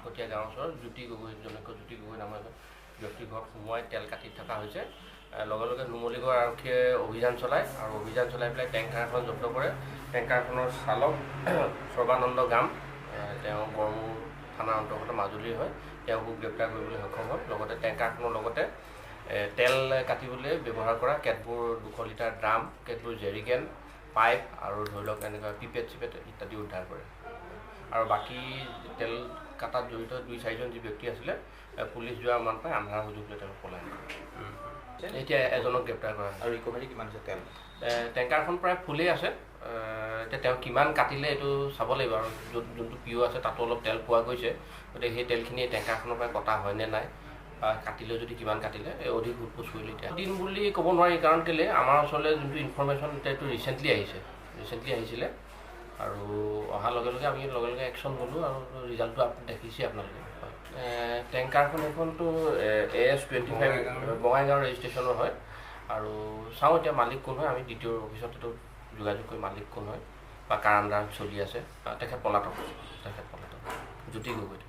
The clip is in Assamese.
পাটকটীয়া গাঁৱৰ ওচৰত জ্যোতি গগৈ, জনৈক জ্যোতি গগৈ নামৰ এজন ব্যক্তিৰ ঘৰত সোমোৱাই তেল কাটি থকা হৈছে। লগে লগে নুমলীগড় আৰক্ষীয়ে অভিযান চলায় আৰু অভিযান চলাই পেলাই টেংকাৰখন জব্দ কৰে। টেংকাৰখনৰ চালক সৰ্বানন্দ গাম, তেওঁ গড়মূৰ থানাৰ অন্তৰ্গত মাজুলীৰ হয়, তেওঁকো গ্ৰেপ্তাৰ কৰিবলৈ সক্ষম হয়। লগতে টেংকাৰখনৰ লগতে তেল কাটিবলৈ ব্যৱহাৰ কৰা কেতবোৰ 200 লিটাৰ ড্ৰাম, কেতবোৰ জেৰিকেন, পাইপ আৰু ধৰি লওক এনেকুৱা পিপেট চিপেট ইত্যাদি উদ্ধাৰ কৰে। আৰু বাকী তেল কাটাত জড়িত 2-4জন যি ব্যক্তি আছিলে, পুলিচ যোৱাৰ মান পাই আন্ধাৰ সুযোগ লৈ তেওঁলোক পলাই। এতিয়া এজনক গ্ৰেপ্তাৰ কৰা হৈছে। আৰু ৰিকভাৰী কিমান হৈছে তেল? টেংকাৰখন প্ৰায় ফুলেই আছে। এতিয়া তেওঁ কিমান কাটিলে এইটো চাব লাগিব। আৰু য'ত যোনটো পিঅ' আছে তাতো অলপ তেল পোৱা গৈছে, গতিকে সেই তেলখিনি টেংকাৰখনৰ পৰাই কটা হয়নে নাই বা কাটিলেও যদি কিমান কাটিলে, এই অধিক সোধ পোছ কৰিলে এতিয়া দিন বুলি ক'ব নোৱাৰি। কাৰণ কেলৈ আমাৰ ওচৰলৈ যোনটো ইনফৰ্মেশ্যন এতিয়া এইটো ৰিচেণ্টলি আহিছে, ৰিচেণ্টলি আহিছিলে আৰু অহাৰ লগে লগে আমি লগে লগে একশ্যন ল'লোঁ আৰু ৰিজাল্টটো দেখিছে আপোনালোকে। টেংকাৰখন এইখনতো AS 25 Bongaigaon ৰেজিষ্ট্ৰেশ্যনৰ হয়। আৰু চাওঁ এতিয়া মালিক কোন হয়, আমি দ্বিতীয় অফিচত এইটো যোগাযোগ কৰি মালিক কোন হয় বা কাৰ আণ্ডাৰত চলি আছে। তেখেত পলাতক, তেখেত পলাতক জ্যোতি গগৈ।